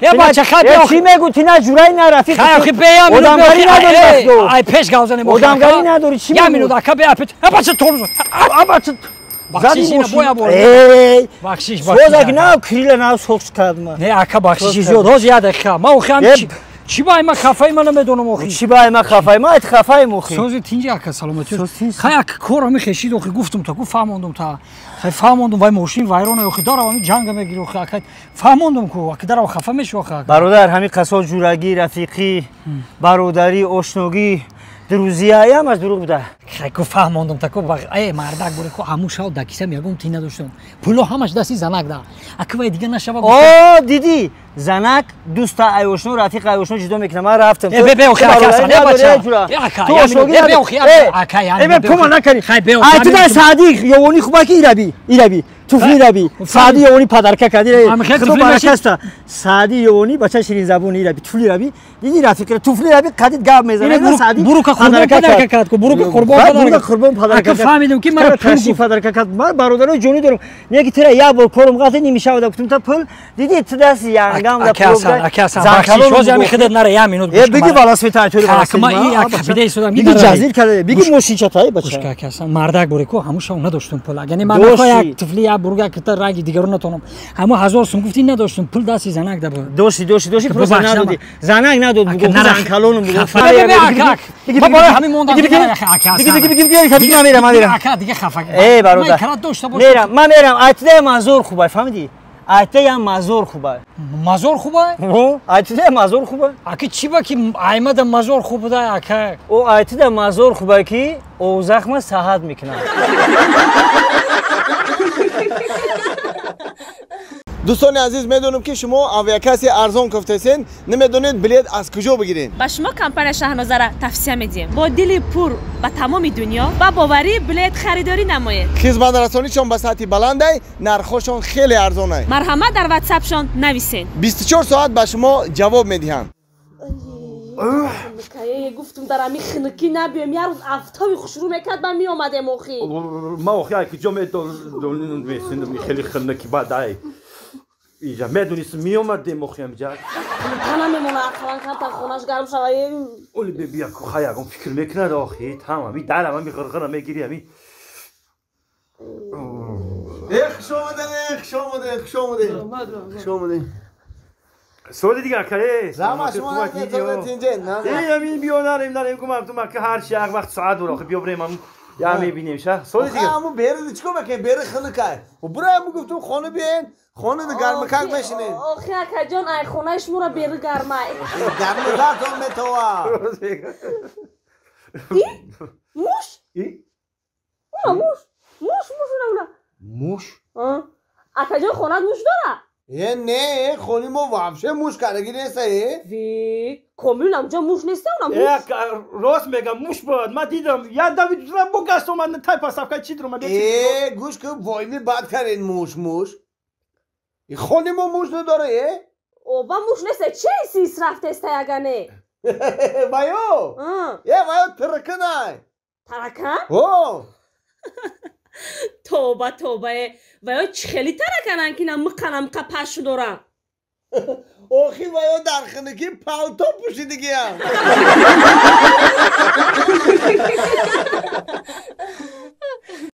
Е бача хай бе. Чӣ мегӯ ти на ҷурай на рафиқ. Хай охи бе я минут. Одамгарӣ надорӣ. Ай пеш гавзанем. Одамгарӣ надорӣ чӣ мегӯ? Я минут ака бе апет. Е бача тормоз. А бача бахшиш ина боя бор. Эй! Бахшиш бахшиш. Созак на крила на соқс кардма. Не ака бахшиш зиёд. Ҳоз я дақиқа. Ма охи ам чӣ ба ма хафаи ма намедонам охи. Чӣ ба ма хафаи ма? Айт хафаи охи. Сози тинҷи ака саломатӣ. Хай ака кор ами хешид охи гуфтум та ку фаҳмондум та. Хай фаҳмондум вай мошин вайрона охи дарав ами ҷанга мегири охи ака фаҳмондум ку ака дарав хафа меши охи ака. Бародар ҳами қасо ҷурагӣ, рафиқӣ, бародарӣ, ошногӣ, друзияям аз дурӯғ буда. Хай ку фаҳмондум та ку э мардак буре ку ҳамун шав да кисам ягон тин надоштум. Пуло ҳамаш дасти занак да. Ака вай дига нашава. О, дидӣ? Занак дӯста айошно рафиқ айошно ҷудо мекунам. Ман рафтам. Э бе бе охи ака асан э бача. Ака ту ошногӣ бе охи ака э бе пума накарӣ. Хай бе ай ту дар Саъдӣ ёвони хуба ки ираби ираби туфли раби Саъдӣ ёвони падарка кардӣ. Худо баракаста. Саъдӣ ёвони бача ширинзабон ираби туфли раби дидӣ рафиқра туфли раби қадид гап мезанад Саъдӣ бурука қурбон падарка кард ку бурука қурбон бурука қурбон падарка ака фаҳмидам ки мара пул падарка кард. Ман бародарои ҷонӣ дорам. Не ки тира як бор корум қатъи нимишава да гуфтум та пул дидӣ ту дасти янгам да пул. Ака Асан бахшиш ҳози ҳами худат нара як минут гӯш. Э биги велосипед айтори велосипед. Ма и ака бидаи судам биги ҷазир карда биги мошинча тай бача. Гӯш ака Асан мардак буре ку ҳамун шав надоштум пул. Яъне ман мехоҳам як туфли як бурга кита ранги дигару натонам. Ҳамун 1000 сум гуфтӣ надоштум пул дасти занак да буд. Дошти дошти дошти просто надодӣ. Занак надод бугу зан калонум бугу. Ма барои ҳамин мондам ака Асан. Биги биги биги биги ман мерам ман мерам. Ака дига хафа. Э бародар. Ман дошта бош. Мерам ман мерам. Айтида мазор хубай фаҳмидӣ? Айтида мазор хубай. Мазор хубай? О, айтида мазор хубай. Аки чӣ ба ки аймада мазор хуб буда ака? О айтида мазор хубай ки овзахма саҳат мекунад. Дӯстони азиз, медонам ки шумо авиакасси арзон кофтесен, намедонед билет аз куҷо бигиред. Ба шумо компания Шаҳнозара тавсия медиҳем. Бо дили пур ба тамоми дунё ба боварӣ билет харидорӣ намоед. Хизматрасонишон ба сатҳи баландай, нархҳошон хеле арзонай. Марҳамат дар ватсапшон нависед. 24 соат ба шумо ҷавоб медиҳанд. Гуфтум дар ами хинукӣ набиём, як рӯз афтоби хушрӯ мекард, ман меомадем охи. Ма охи ай куҷо медонистем хеле хинукӣ бад ай. Иҷа медонистем меомадем охи амҷа. Та намемона ақаллан камтар хонаш гарм шава. Оли бибия ку хай ягон фикр мекунад охи там ами дарам ами ғирғира мегири ами. Э хуш омадед, хуш омадед, хуш омадед. Хуш омадед. Соли дига ака э. Зама шумо тинҷе. Э ами биё нарем нарем гумам ту мака ҳар чи як вақт соат бур охи биё бирем ам я мебинем ша. Соли дига. Ҳаму бери чико мекунем? Бери хинукай. Бура гуфтум хона биен, хона гармакак мешинем. Охи акаҷон, ай хонаи шуморо бери гармай. Гармакатон метова. И? Муш? И? Уна муш. Муш, муш уна уна. Муш? Акаҷон, хонат муш дора? Э не, хони мо вообще муш кардаги неста э. Ви, комил амҷа муш неста уна муш. Э рост мегам муш буд. Ман дидам як давид бо гаст омад тай пасавка чи дуромад. Э гӯш кун, войми бад карен муш муш. И хони мо муш надора э. Оба муш неста, чи сис рафтеста ягане? Вайо. Э вайо тараканай. Таракан? О. Тоба тоба э. Вайо чӣ хели тараканан ки на миқанам қа пашу дорам. Охи вайо дар хинукӣ палто пӯшидагиям.